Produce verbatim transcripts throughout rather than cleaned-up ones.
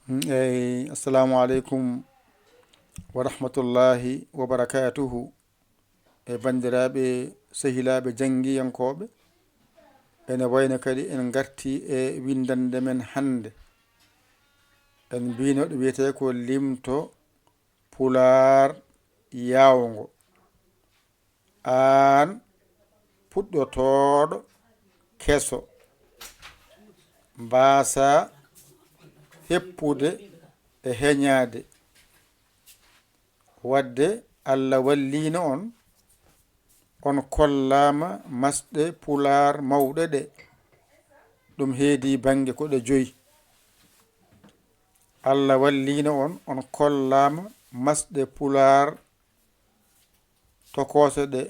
Eyi, assalamu aleykum wa rahmatullahi wa barakatuhu. E banndiraaɓe, sehilaaɓe janngiyankooɓe, ene wayno kadi en ngartii e winndannde men hannde. En mbiino ɗo wiyetee ko limto Pulaar yaawngo. Aan puɗɗotooɗo keso, mbaasaa heppude e heñaade. Waɗde Alla walliino on, on kollaama masɗe Pulaar mawɗe ɗe. Ɗum heedi bannge ko ɗe joyi. Alla walliino on, on kollaama masɗe Pulaar tokoose ɗe,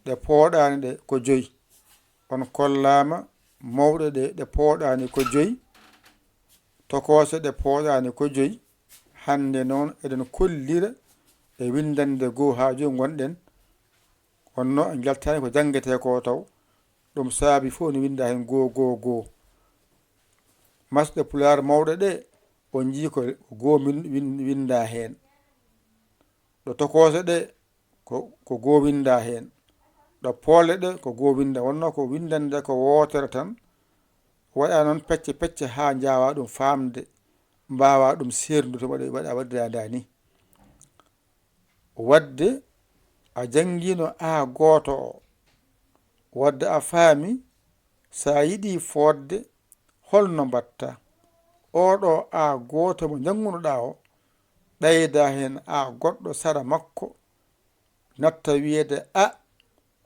ɗe pooɗaani ɗe ko joyi. On kollaama mawɗe ɗe, ɗe pooɗaani ko joyi. Tokoose ɗe pooɗaani ko joyi. Hannde noon eɗen kollira e winndannde goo haa jooni ngonɗen. Wonno en njaltaani ko janngetee ko taw. Ɗum saabi fof ne winnda heen goo, goo, goo. Masɗe Pulaar mawɗe ɗe, on njii ko goo min-, win-, winnda heen. Ɗo tokoose ɗe, ko, ko goo winnda heen. Ɗo poole ɗe, ko goo winnda. Wonno ko winndannde ko wootere tan. Waɗa noon pecce pecce haa njaawaa ɗum faamde, mbaawaa ɗum seerndude, waɗa, waɗa, waɗiraaɗa ni. Waɗde a janngiino A gooto o. Waɗde a faami, so a yiɗii fooɗde, holno mbaɗta? Oɗo A gooto mo njanngunoɗaa o, ɓeyda heen A goɗɗo sara makko, natta wiyeede A,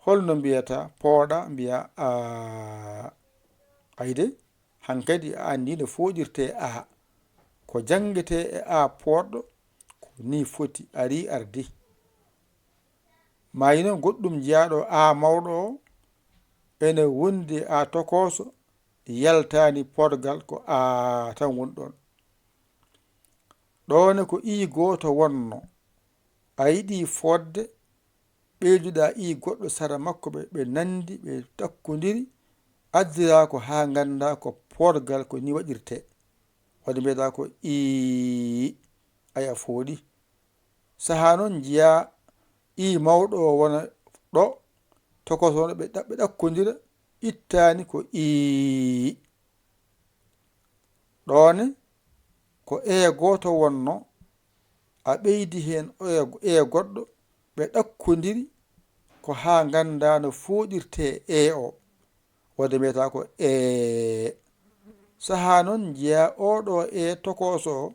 holno mbiyata? Pooɗa, mbiya A. Ayde, hankadi a anndi no fooɗirtee A. Ko janngetee e A pooɗɗo, ko nii foti, arii ardii. Maa yino goɗɗum jeyaaɗo A mawɗo o, ene wondi A tokooso, yaltaani pooɗgal, ko A tan woni ɗoon. Ɗoone ko I gooto wonno, a yiɗii fooɗde, ɓeyduɗaa I goɗɗo sara makko, ɓe, ɓe nanndi, ɓe takkondiri, addiraa ko haa nganndaa ko pooɗgal, ko nii waɗirtee. Waɗde mbiyeɗaa ko I, ay a fooɗi. Sahaa noon njiyaa I mawɗo o wona ɗo, tokooso wona ɓe ɗa-, ɓe ɗakkondira, ittaani ko I. Ɗoone ko E gooto wonno, a ɓeydi heen E, E goɗɗo, ɓe ɗakkondiri ko haa nganndaa no fooɗirtee E o. Waɗde mbiyetaa ko E. Sahaa noon njiyaa oɗo E tokooso o,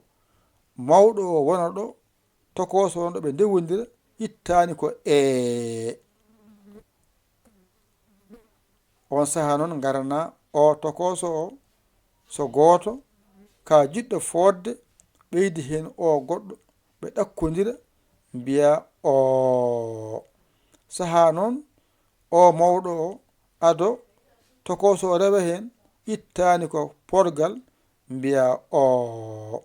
mawɗo o wona ɗo, tokooso wona ɗo ɓe ndewondira, ittaani ko E. Oon sahaa noon ngaranaa o tokooso o, so gooto, ka jiɗɗo fooɗde, ɓeydi heen O goɗɗo, ɓe ɗakkondira, mbiya Oo. Sahaa noon, O mawɗo o, ado, tokooso o rewa heen, ittaani ko pooɗgal, mbiya Oo.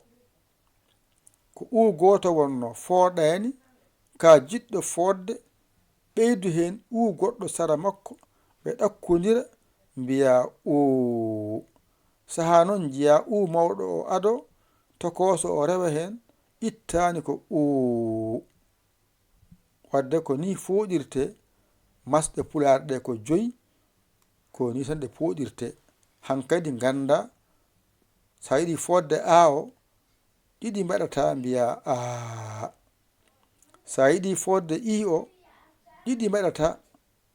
Ko U gooto wonno, fooɗaani, ka jiɗɗo fooɗde, ɓeydu heen U goɗɗo sara makko, ɓe ɗakkondira, mbiya Uu. Sahaa noon njiyaa U mawɗo o ado, tokooso o rewa heen, ittaani ko Uu. Waɗde ko nii fooɗirtee, masɗe Pulaar ɗe ko joyi, ko nii tan ɗe fooɗirtee. Hankadi nganndaa, so a yiɗii fooɗde A o, ɗiɗi mbaɗataa, mbiyaa Aa. So a yiɗii fooɗde I o, ɗiɗi mbaɗataa,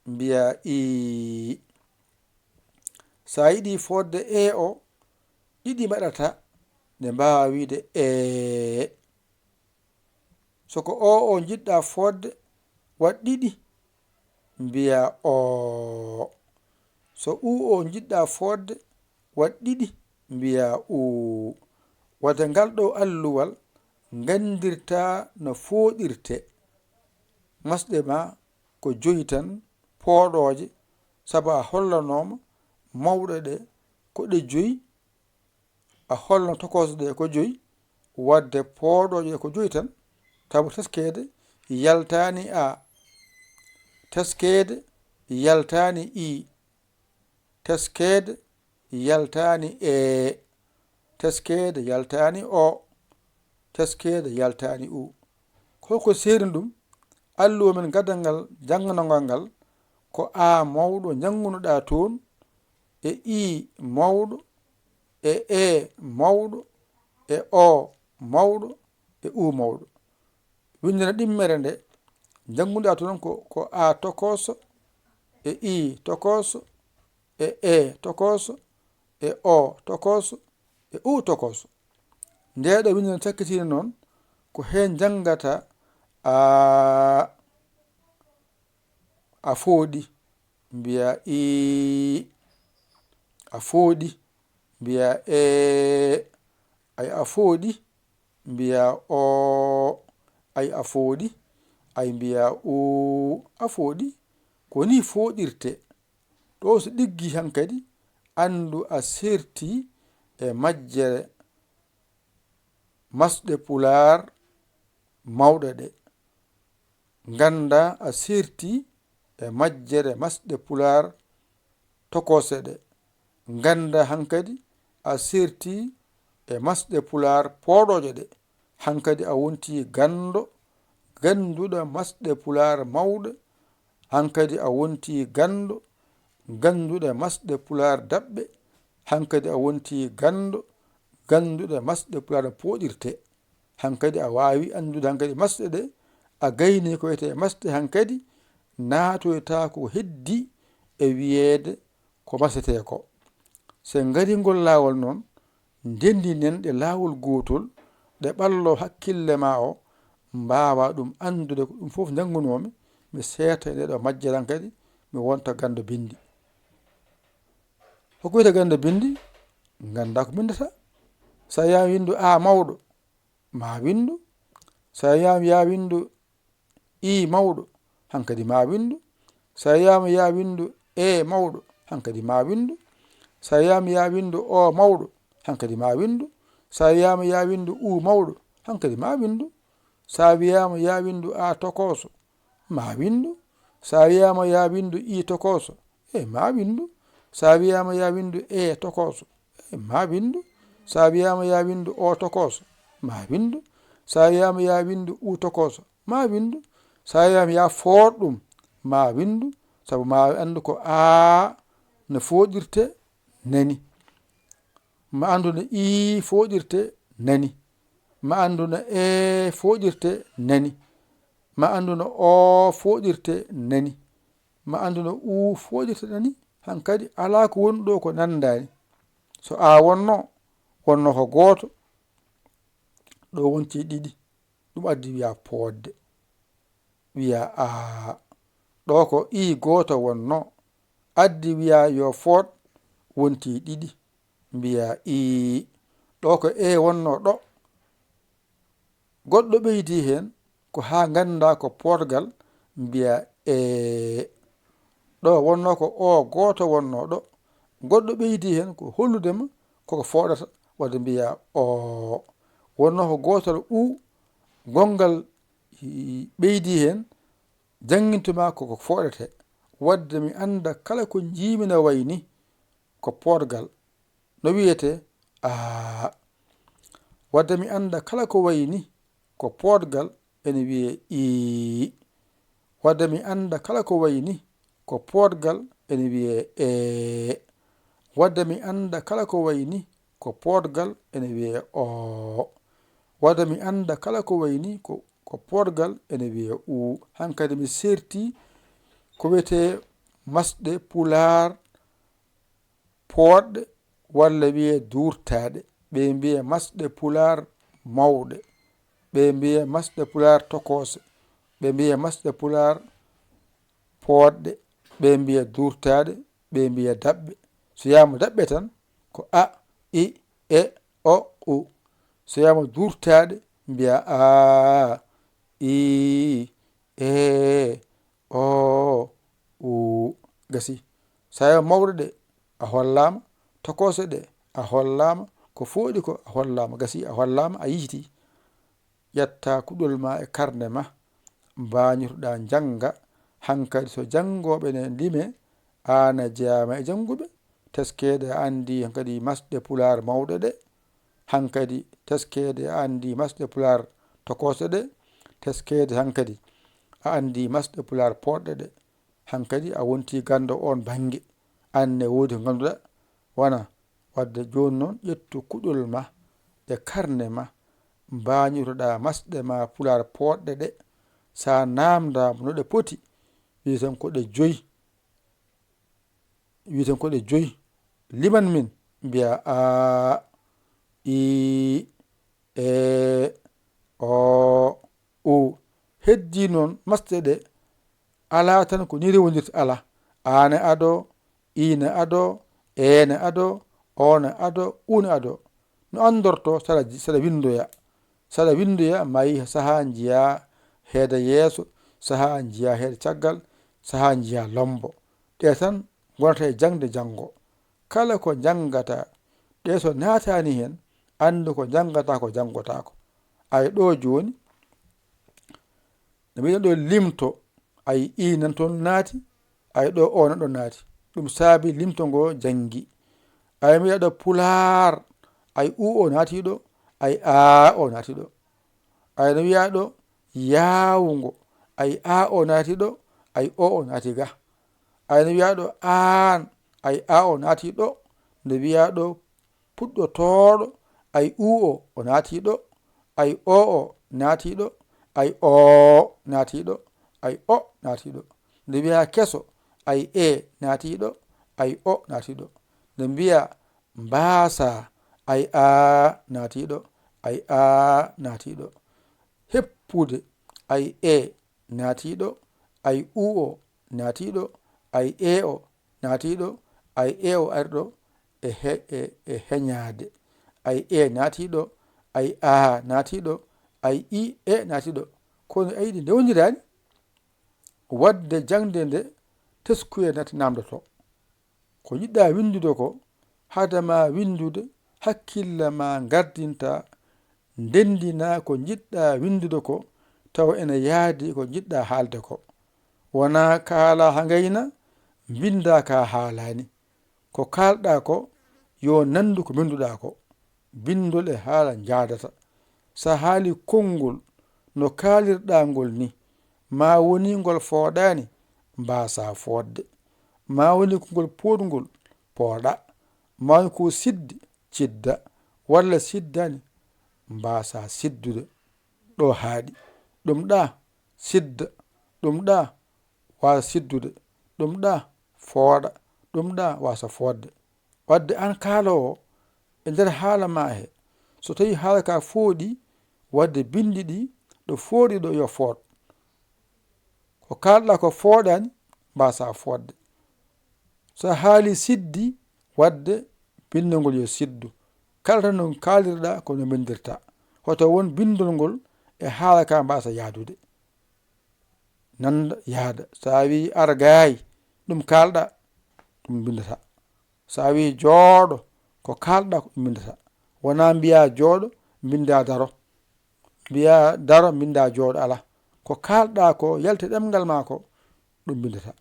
mbiyaa Ii. So a yiɗii fooɗde E o, ɗiɗi mbaɗataa, nde mbaawaa wiyde Ee. So ko O o njiɗɗaa fooɗde, waɗ ɗiɗi, mbiyaa Oo. So U o njiɗɗaa fooɗde, waɗ ɗiɗi, mbiyaa Uu. Waɗde ngal ɗo alluwal nganndirtaa no fooɗirtee. Masɗe maa ko joyi tan, pooɗooje, sabu a hollanooma mawɗe ɗe ko ɗe joyi, a holno tokooso ɗe ko joyi, waɗde pooɗooje ɗe ko joyi tan, tawa teskeede yaltaani A, teskeede yaltaani I, teskeede yaltaani Ee, teskeede yaltaani O, teskeede yaltaani u. Ko holko seeri ɗum? Alluwa men gadanngal jannganangal ngal ko A mawɗo njanngunoɗaa toon, e I mawɗo, e E mawɗo, e O mawɗo, e U mawɗo. Winndana ɗimmere nde njanngunoɗaa toon ko, ko A tokooso, e I tokooso, e E tokooso, e O tokooso, e U tokooso. Ndeeɗo winndere cakkitiinde noon, ko heen njanngata A, a fooɗi, mbiya I, a fooɗi, mbiya E, ay a fooɗi, mbiya O, ay a fooɗi, ay mbiya U, a fooɗi. Ko nii fooɗirtee. Ɗo so ɗiggi hankadi, anndu a seerti e majjere masɗe pulaar mawɗe ɗe. Ngannda a seerti e majjere masɗe pulaar tokoose ɗe. Ngannda hankadi a seerti e masɗe pulaar pooɗooje ɗe. Hankadi a wonti ganndo, gannduɗo masɗe pulaar mawɗe. Hankadi a wonti ganndo, gannduɗo masɗe pulaar daɓɓe. Hankadi a wonti ganndo, gannduɗo masɗe pulaar no pooɗirtee. Hankadi a waawi anndude hankadi masɗe ɗe, a gayni ko wiyetee masɗe hankadi, naatoyta ko heddi e wiyeede ko masetee ko. So en ngarii ngol laawol noon, ndenndinen ɗe laawol gootol, ɗe ɓallo hakkille ma o, mbaawa ɗum anndude ko ɗum fof njanngunoomi, mi seeta e nde ɗo majjere hankadi, mi wonta ganndo binndi. Hokku wiyetee ganndo binndi, ngannda ko mbinndata. So a wiyaama winndu A mawɗo, ma winndu. So a wiyaama yaa winndu I mawɗo, hankadi ma winndu. So a wiyaama yaa winndu E mawɗo, hankadi ma winndu. So a wiyaama yaa winndu O mawɗo, hankadi ma winndu. So a wiyaama yaa winndu U mawɗo, hankadi ma winndu. So a wiyaama yaa winndu A tokooso, ma winndu. So a wiyaama yaa winndu I tokooso, e ma winndu. So a wiyaama yaa winndu E tokooso, e ma winndu. So a wiyaama yaa winndu O tokooso, ma winndu. So a wiyaama yaa winndu U tokooso, ma winndu. So a wiyaama yaa fooɗ ɗum, ma winndu. Sabu ma anndu ko A no fooɗirtee nani. Ma anndu no I fooɗirtee nani. Ma anndu no E fooɗirtee nani. Ma anndu no O fooɗirtee nani. Ma anndu no U fooɗirtee nani. Hankadi alaa ko woni ɗo ko nanndaani. So A wonno, wonno ko gooto, ɗo wonti ɗiɗi. Ɗum addi wiya pooɗde. Wiya A. Ɗo ko I gooto wonno. Addi wiya yo fooɗ, wonti ɗiɗi. Mbiya I. Ɗo ko E wonno ɗo. Goɗɗo ɓeydi heen, ko haa ngannda ko pooɗgal, mbiya E. Ɗo wonno ko O gooto wonno ɗo. Goɗɗo ɓeydi heen ko hollude ma koko fooɗata, wadde mbiya O. Wonno ko gootal U, gonngal, i, ɓeydi heen, janngintuma koko fooɗete. Wadde mi annda kala ko njiimi na wayi ni, ko pooɗgal. No wiyetee? A. Wadde mi annda kala ko wayi ni, ko pooɗgal ene wiyee I. Wadde mi annda kala ko wayi ni, ko pooɗgal ene wiyee E. Wadde mi annda kala ko wayi ni, ko pooɗgal ene wiyee O. Wadde mi annda kala ko wayi ni, ko, ko pooɗgal ene wiyee U. Hankadi mi seerti ko wiyetee masɗe pulaar pooɗɗe walla wiyee duurtaaɗe. Ɓe mbiyee masɗe pulaar mawɗe. Ɓe mbiyee masɗe pulaar tokoose. Ɓe mbiyee masɗe pulaar pooɗɗe. Ɓe mbiyee duurtaaɗe. Ɓe mbiyee daɓɓe. So wiyaama daɓɓe tan, ko A, I, E, O, U. So wiyaama duurtaaɗe, mbiya A, I, E, O, U. Gasi. So wiyaama mawɗe ɗe, a hollaama. Tokoose ɗe, a hollaama. Ko fooɗi ko, a hollaama. Gasi, a hollaama, a yiytii. Ƴetta kuɗol ma e karne ma, mbañotoɗaa njannga. Hankadi so janngooɓe ne ndime, aan a jeyaama e jannguɓe. Teskeede a anndi hankadi masɗe pulaar mawɗe ɗe. Hankadi teskeede a anndi masɗe Pulaar tokoosɗe ɗe, teskeede hankadi a anndi masɗe Pulaar pooɗɗe ɗe. Hankadi a wonti ganndo oon bannge. Aan ne woodi ko ngannduɗaa wona. Wadde jooni noon ƴettu kuɗol ma e karne ma, mbaañotoɗaa masɗe ma Pulaar pooɗɗe ɗe. Sa naamndaama no ɗe poti, wii tan ko ɗe joyi. Wii tan ko ɗe joyi. Liman min, mbiya a, i, e, o, u. Heddii noon masɗe ɗe, alaa tan ko nii rewondirta, alaa. A ne adoo, i ne adoo, e ne adoo, o ne adoo, u ne adoo. No anndortoo saɗa, saɗa winndoya. Saɗa winndoya, maayi sahaa njiyaa heeda yeeso, sahaa njiyaa heeda caggal, sahaa njiyaa lommbo. Ɗe tan ngonata e jaŋde janngo. Kala ko njanngataa, ɗe so naataani heen, anndu ko njanngataa ko janngotaako. Ay ɗo jooni, no mbiɗen ɗo limto, ay i nan toon naati, ay ɗo o nan ɗo naati. Ɗum saabi limto ngo janngi. Ay mbiɗa ɗo Pulaar, ay u o naati ɗo, ay a o naati ɗo. Ay no wiyaa ɗo yaawngo, ay a o naati ɗo, ay o o naati ga. Ay no wiyaa ɗo aan, ay a o naati ɗo. Nde wiyaa ɗo puɗɗotooɗo, ay u o, o naati ɗo, ay o o naati ɗo, ay o naati ɗo, ay o naati ɗo. Nde wiyaa keso, ay e naati ɗo, ay o naati ɗo. Nde mbiyaa mbaasa, ay a naati ɗo, ay a naati ɗo. Heppude, ay e naati ɗo, ay u o naati ɗo, ay e o naati ɗo, ay e o ari ɗo e he-, e, e heñaade. Ay e naati ɗo, ay a naati ɗo, ay i e naati ɗo. Kono ay ɗi ndewndiraani. Wadde jaŋde nde teskuya nat-, naamndotoo. Ko njiɗɗaa winndude ko, hade ma winndude, hakkille ma ngardinta, ndenndina ko njiɗɗaa winndude ko, tawa ene yaadi ko njiɗɗaa haalde ko. Wonaa kaalaa haa ngayna, mbinndaa ka haalaani. Ko kaalɗaa ko, yo nanndu ko mbinnduɗaa ko. Binndol e haala njaadata. So a haalii konngol no kaalirɗaa ngol ni, maa wonii ngol fooɗaani, mbaasaa fooɗde. Maa wonii ko ngol pooɗngol, pooɗa. Maa wonii ko siddi, cidda. Walla siddaani, mbaasaa siddude. Ɗo haaɗi. Ɗum ɗa, sidda. Ɗum ɗa, waasa siddude. Ɗum ɗa, fooɗa. Ɗum ɗa, waasa fooɗde. Wadde aan kaaloowo, e nder haala maa he, so tawii haala ka fooɗi, wadde binndi ɗi ɗo fooɗi ɗo yo fooɗ. Ko kaalɗaa ko fooɗaani, mbaasaa fooɗde. So a haalii siddi, wadde binndol ngol yo siddu. Kala tan no kaalirɗaa ko no mbinndirtaa. Hoto won binndol ngol e haala ka mbaasa yahdude. Nannda, yahda. So a wii argaay, ɗum kaalɗaa, ɗum mbinndataa. So a wii jooɗo, ko kaalɗaa ko ɗum mbinndataa. Wonaa mbiyaa jooɗo, mbinndaa daro. Mbiyaa daro, mbinndaa jooɗo, alaa. Ko kaalɗaa ko, yalti ɗemngal maa ko, ɗum mbinndataa.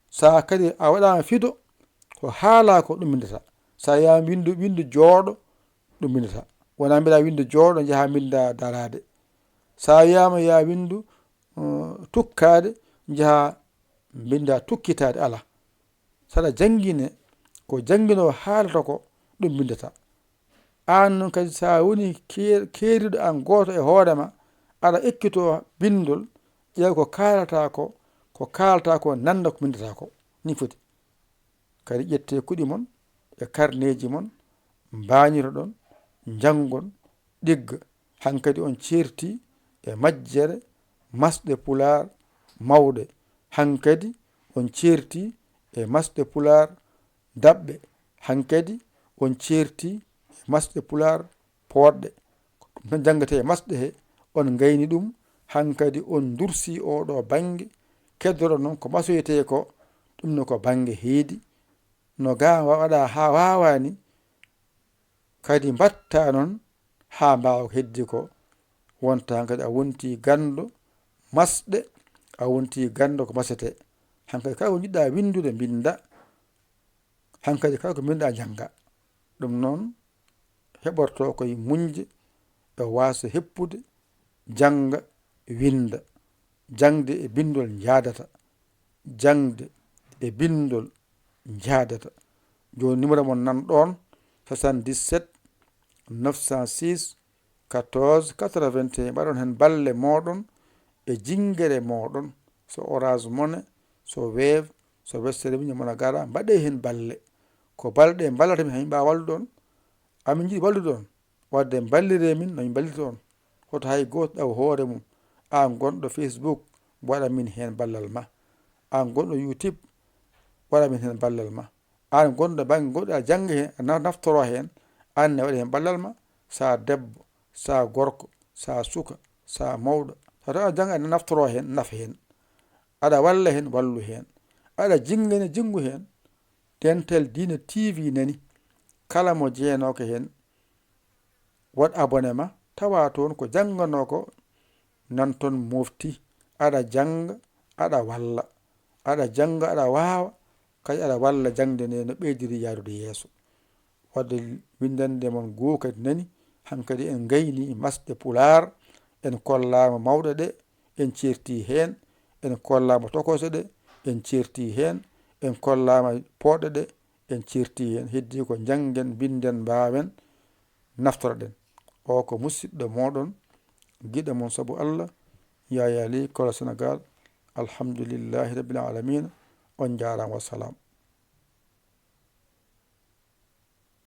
So a kadi a waɗaama fido, ko haalaa ko ɗum mbinndataa. So a wiyaama winndu, winndu jooɗo, ɗum mbinndataa. Wonaa mbiɗa winndu jooɗo, njahaa mbinndaa daraade. So a wiyaama yo a winndu, uh, tukkaade, njahaa mbinndaa tukkitaade, alaa. So aɗa janngine, ko jannginoowo haalata ko, ɗum mbinndataa. Aan noon kadi, so a wonii keer-, keeriiɗo aan gooto e hoore ma, aɗa ekkitoo binndol, ƴeew ko kaalataa ko, ko kaalataa ko, nannda ko mbinndataa ko. Nii foti. Kadi ƴettee kuɗi mon e karneeji mon, mbaañiroɗon, njanngon, ɗigga. Hankadi on ceerti e majjere masɗe Pulaar mawɗe. Hankadi on ceerti e masɗe Pulaar daɓɓe. Hankadi on ceerti e masɗe Pulaar pooɗɗe. Ko ɗum tan janngata e masɗe he, on ngayni ɗum, hankadi on ndursii oo ɗoo bannge, keddoɗon noon ko masoytee ko, ɗum ne ko bannge heedi. No gaa wa-, waɗaa haa waawaani, kadi mbaɗtaa noon haa mbaawa ko heddii ko, wonta hankadi a wontii ganndo masɗe, a wontii ganndo ko masetee. Hankadi kala ko njiɗɗaa winndude, mbinnda. Hankadi kala ko mbinndaa, njannga. Ɗum noon, heɓorto koye muñde, e waasa heppude, jannga, winnda. Jaŋde e binndol njaadata. Jaŋde e binndol njaadata. Jooni numéro mon nan ɗoon, soixante-dix-sept neuf cent six quatorze quatre-vingt-un. Mbaɗon heen balle mooɗon e jinngere mooɗon. So Orange Money, so Wave, so Western Union, mon a gara, mbaɗee heen balle. Ko balɗe mballata min, hamin mbaawa wallude on. Amin njiɗi wallude on. Waɗde mballiree min no min mballirta on. Hoto hay gooto ɗaw hoore mum. Aan gonɗo Facebook, waɗa min heen ballal ma. Aan gonɗo YouTube, waɗa min heen ballal ma. Aan gonɗo bannge goɗɗo, aɗa jannga heen, a na-, naftoro heen, aan ne waɗa heen ballal ma. Sa debbo, sa gorko, sa suka, sa mawɗo. Sa tawi aɗa jannga, aɗa naftoro heen, naf heen. Aɗa walla heen, wallu heen. Aɗa jinngina, jinngu heen. Dental Diine T V nani. Kala mo jeenooka heen, waɗ abonné ma, tawa toon ko jannganoo ko, nan toon mofti. Aɗa jannga, aɗa walla. Aɗa jannga, aɗa waawa, kadi aɗa walla jaŋde nde no ɓeydiri yahrude yeeso. Waɗde winndande mon goo kadi nani, hankadi en ngayni masɗe Pulaar, en kollaama mawɗe ɗe, en ceerti heen, en kollaama tokose ɗe, en ceerti heen, en kollaama pooɗɗe ɗe, en ceerti heen. Heddii ko njanngen, mbinden, mbaawen, naftoroɗen. O ko musidɗo mooɗon, giɗo mon sabu Allah, Yaya Ly, Kolo Senegaal. Alhamdulillahi Rabbil Aalamiina. On njaaraama, wasalaam.